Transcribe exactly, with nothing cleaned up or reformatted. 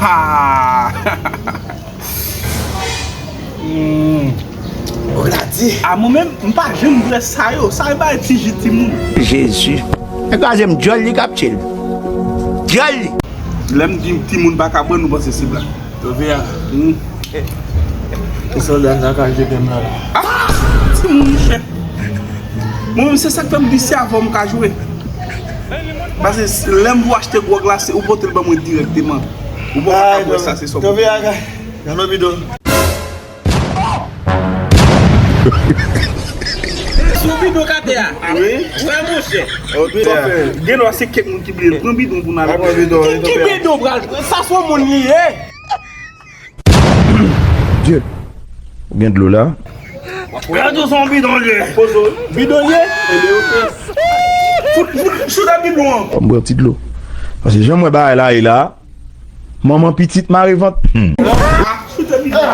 Ha! Hmm. A mwen menm, m pa janm bwè sa yo. Sa yo bay ti ji timoun. Jezi. E kraze m, dyòl li k ap tye l. Dyòl li. Lè m di timoun pa ka bwè, nou panse se blag. Sofia. Hmm. E sòlda sa ka jete m la. Ah! Timoun, monchè. Mwen menm, se sa k fè m di se avè w m ka jwe. Paske lè m pou achte gwòg la, se ou pote l ban mwen dirèkteman. Ou pa ka bwè sa, se sòlda. Sou bidon k atè a. Wi. Wè, monchè. Gen lè se kèk moun ki bliye l. Pran bidon pou n ale. Ki bidon pral? Sa se yon moun li ye. Dye. Ou gen dlo la? Gade yon bidon ye. Bidon ye? Fout, fout, fout bidon an. Ban m bwè yon ti dlo. Paske jan m wè bagay la ye la, manman pitit mare vant. Hmm. Ah, fout bidon.